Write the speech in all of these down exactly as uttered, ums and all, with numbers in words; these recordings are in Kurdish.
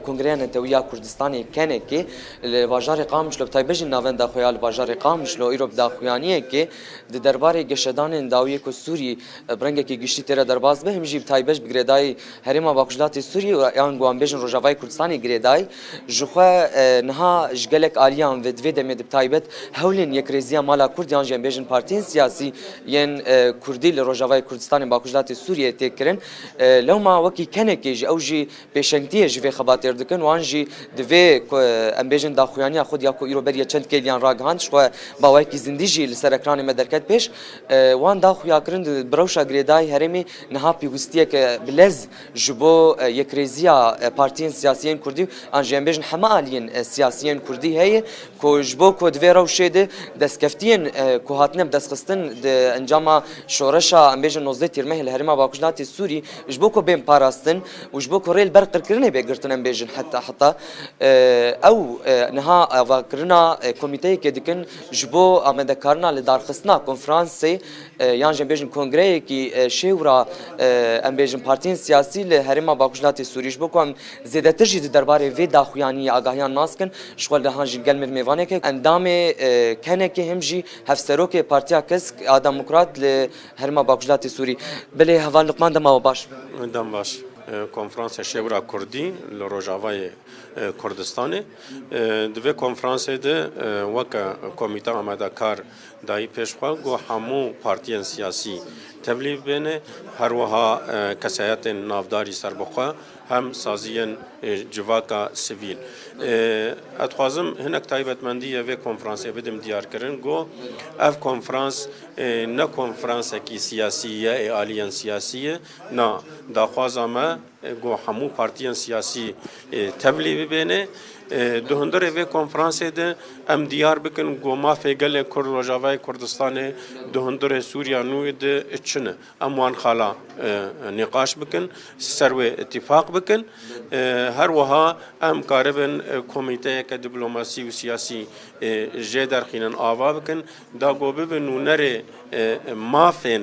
Kongreya Netewî ya Kurdistanê, KENEKê, li bajarê Qamişlo, bi taybet jî navenda xwe ya li bajarê Qamişlo, îro bi daxuyaniyekê di derbarê geşedanên dawiyê ku Sûrî, e, bi rengekî giştî tê re derbas be, him jî bi taybet bi girêdayî Herêma Bakurjilatê Sûrî û yan ku em bêjin Rojavayê Kurdistanê girêdayî, ji xwe, e, niha ji gelek aliyan ve di vê demê de bi taybet hewlên yekrêziya mala Kurd yan jî em bêjin partiyên siyasî yên, e, Kurdî li Rojavayê Kurdistanê Bakurjilatê Sûriyê tê kirin. E, lewma wekî KENEKê jî ew jî pêşengtiyê ji vê xebatê re dikin. Wan jî di vê ku, em bêjin daxuyaniya xwe ya ku îro beriya çend kêliyan ragihand, ji xwe bi awayekî zindî jî li ser ekranê me derket pêş. E, wan da xuyakirin di, bi rewşa girêdayî herêmê niha pêwîstiyeke bilez ji bo, e, yekrêziya, e, partiyên siyasiyên Kurdî an jî em bêjin heme aliyên, e, siyasiyên Kurdî heye. Ku ji bo ku di vê rewşê de destkeftiyên, e, ku hatine bi destxistin di encama şoreşa, em bêjin, nozdeh Tîrmehê li Herêma Bakurjilatê Sûrî, ji bo ku bên parastin û ji bo ku rê li ber qirkirinê bê girtin, em bêjin, heta, heta, e, ew, e, niha avakirina, e, komîteyekê dikin ji bo amadekarina li darxistina konferansê, e, yan jî em bêjin kongreyekî, e, şêwra, e, em bêjin, partiyên siyasî li Herêma Bakurjilatê Sûrî, ji bo ku em zêdetir jî di derbarê vê daxuyaniyê agahiyan nas kin, ji xwe li han jî gel mir mêvaneke endamê, e, KENEKê him jî hevserokê Partiya Kesk a Demokrat li Herêma Bakurjilatê Sûrî. Belê heval Luqman, dema we baş. Dem baş. E, Konferansa Şêwra Kurdî li Rojavayê, e, Kurdistanê. E, di vê konferansê de, e, weke komîte amadekar dayî pêş xwe, got hemû partiyên siyasî tevlî bibêne, her wiha, e, kesayetên navdarî serbixwe, hem saziyên, e, civaka sivîl. E, ez dixwazim hinek taybetmendiyê vê konferansê bidim diyarkirin. Got ev konferans, e, ne konferansekî siyasî ye, ê aliyên siyasî ye. Na, daxwaza me, e, got hemû partiyên siyasî, e, tevlî bibêne. E, di hundirê vê konferansê de em diyar bikin got mafê gelê Kurd Rojavayê Kurdistanê di hundirê Sûriya nû de çi ne. Em wan xala, e, nîqaş bikin, ser wê îtîfaq bikin. E, her wiha em karibin, e, komîteyeke diplomasî û siyasî, e, jê derxînin, ava bikin, da ku bibe nûnerê, e, mafên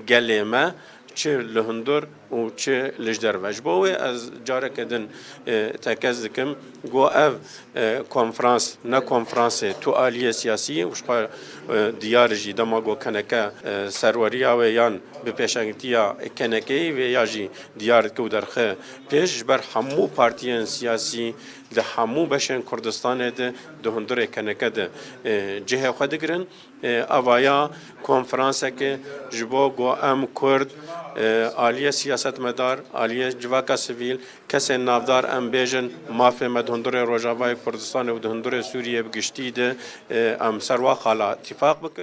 gelê me, çi li hundir û çi li ji derve. Ji bo wê ez careke din, e, tekez dikim, got ev, e, konferans ne konferansê tu aliyê siyasî ye û ji xwe, e, diyar jî dema got KENEKE, e, serweriya wê yan bi pêşengtiya KENEKEyê vê ya jî diyar dike û derxe pêş, ji ber hemû partiyên siyasî di hemû beşên Kurdistanê de di hundirê KENEKE de, e, cihê xwe digirin. E, ava ya konferanseke ji bo ku em Kurd, e, aliyê siyasetmedar, aliyê civaka sivîl, kesên navdar em bêjin, mafê me di hundirê Rojavayê Kurdistanê û di hundirê Sûriyê bi giştî de, e, em ser wa xala tîfaq bikin.